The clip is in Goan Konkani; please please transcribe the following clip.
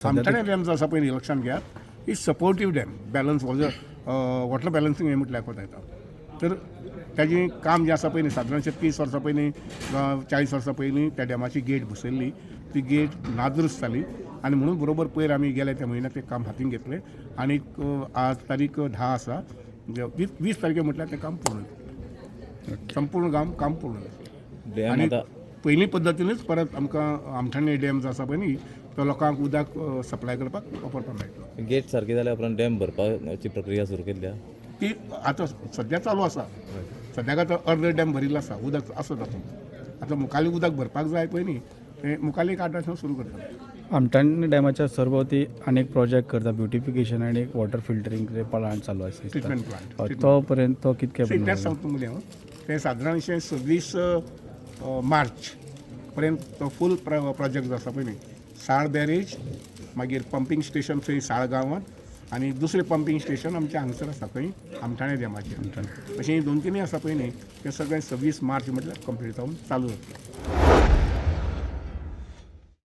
आमठाणे डॅम जो आसा पळय न्ही, लक्षांत घेयात, is supportive dam, balance water balancing हें म्हटल्यार कोता येता. तर ताजें काम जें आसा पळय न्ही, सादारणशें 30 वर्सां पयलीं, 40 वर्सां पयलीं त्या डॅमाची गेट बसयल्ली. ती गेट नादुरुस्त जाली आनी म्हणून बरोबर पयर आमी गेले त्या म्हयन्याक तें काम हातीन घेतलें आनी आज तारीख 10 आसा, म्हणजे 20 तारखे म्हटल्यार तें काम पूर्ण जालें. संपूर्ण काम काम पूर्ण जालें. डॅम आनी आतां पयलीं पद्दतीनूच परत आमकां आमठाणे डॅम जो आसा पळय न्ही, तो लोकांक उदक सप्लाय करपाक वापरपाक मेळटलो. गेट सारकी जाल्या उपरांत डॅम भरपाची प्रक्रिया सुरू केल्ली. ती आतां सद्या चालू आसा. सद्याक आतां अर्द डॅम भरिल्लो आसा, उदक आसा तातूंत. आतां मुखाल्ली उदक भरपाक जाय पळय न्ही, तें मुखाल्ली एक 8 दिसां सुरू करतले. आमठाण डॅमाच्या सरभोवती अनेक प्रोजेक्ट करता, ब्युटिफिकेशन आनी एक वॉटर फिल्टरिंग प्लांट चालू आसा. Treatment plant. हय, तो पर्यंत तो कितके? तेंच सांगता तुमकां हांव, तें सादारणशें 26 मार्च पर्यंत तो फूल प्रोजेक्ट जो आसा पळय न्ही, साळ बॅरेज, मागीर पंपींग स्टेशन थंय साळ गांवांत आनी दुसरें पंपींग स्टेशन आमचें हांगसर आसा खंय आमठाणे डॅमाचेर, अशें दोन तिनूय आसा पळय न्ही, तें सगळें 26 मार्च म्हटल्यार कंप्लीट जावन चालू जातलें.